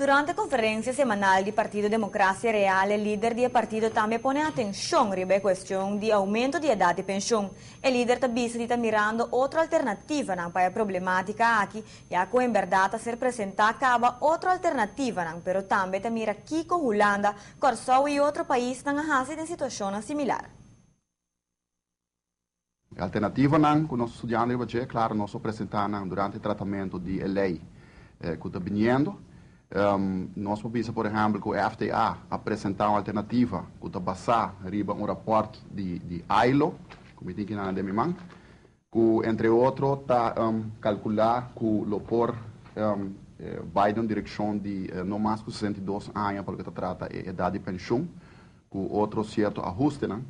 Durante konferensia semanal di Partido Demokrasia Real, e lider di e partido tambe a pone atenshon riba e kuestion di oumento di edat di penshon. E lider ta bisa di ta mirando otro alternativanan pa e problemátika aki, ya ku en bèrdat a ser presentá kaba otro alternativanan, pero tambe ta mira kiko Hulanda, Kòrsou i otro paisnan a hasi den situashonnan similar. E alternativanan ku nos ta studiando riba dje, klaro nos lo presentá nan durante e tratamentu di e lei ku ta biniendo. Nos por bisa por ehèmpel ku e FTA a presentá un alternativa ku ta basá riba un rapòrt di ILO, ku mi tin kinan den mi man, ku entre otro ta kalkulá ku lo por bai den un direkshon di no mas ku 62 aña pa loke ta trata e edat di penshun. Ku otro sierto ahustenan.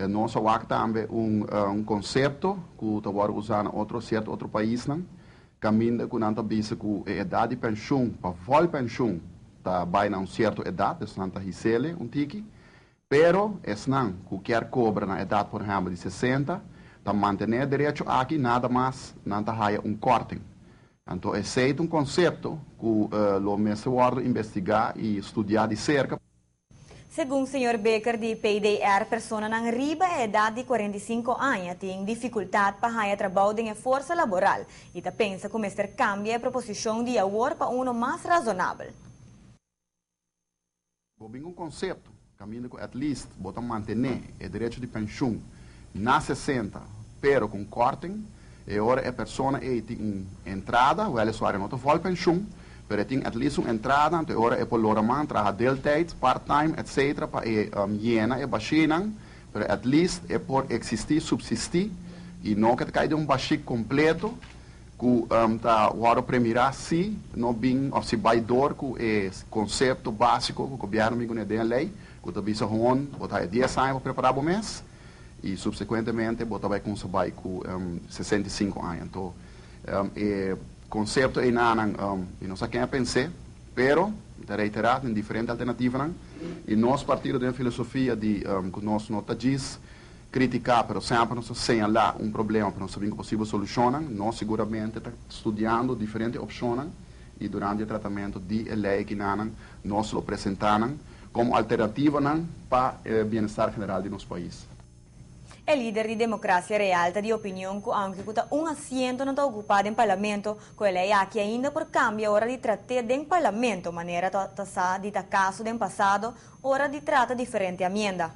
Nos a wak tambe un konsepto ku ta wòrdu usá na otro sierto otro paisnan, kaminda ku nan ta bisa ku e edat di penshun pa vòl penshun ta bai na un sierto edat, dus nan ta hisele un tiki, pero esnan ku kier kobra na edat por ehèmpel di 60 ta mantené e derecho aki, nada mas nan ta haya un kòrting. Anto esei ta un konsepto ku lo mester wòrdu investigá i studiá di serka. Segun señor Bikker di PDR personanan riba e edat di 45 aña tin difikultat pa haña trabou den e forsa laboral i ta pensa ku mester kambia e proposishon di awor pa uno mas razonabel. Bo bin un konsepto kaminda ku at least bo ta mantené e derecho di penshun na 60 pero ku un kòrting. E ora e persona ei tin un entrada, weliswaar e no ta vòl penshun, pero e tin at least un entrada, anto e ora e por lora man traha deeltijd, part-time, etcetera pa e yena e bashinan, pero at least e por eksistí, supsistí, i no ke ta kai den un bashí kompleto ku ta wòrdu premirá si no bin òf si bai dor ku e konsepto básiko ku gobièrnu bin kuné den e lei, ku ta bisa hon bo ta haya 10 aña pa prepará bo mes. I supsekuentemente bo ta bai kumsa bai ku 65 aña. Anto e konsepto einanan mi no sa ken a pens'é, pero mi ta reiterá tin diferente alternativanan i nos partido den filosofia di ku nos no ta djis kritiká pero semper nos ta señalá un problema pa nos ta bin ku posibel solushonnan. Nos siguramente ta studiando diferente opshonnan i durante e tratamentu di e lei akinanan nos lo presentá nan komo alternativanan pa e bienestar general di nos pais. E lider di Demokrasia Real ta di opinion ku aunke ku ta un asiento nan ta okupá den parlamento, ku e lei aki ainda por kambia ora di trat'é den parlamento, manera ta sa di ta kaso den pasado ora di trata diferente amienda.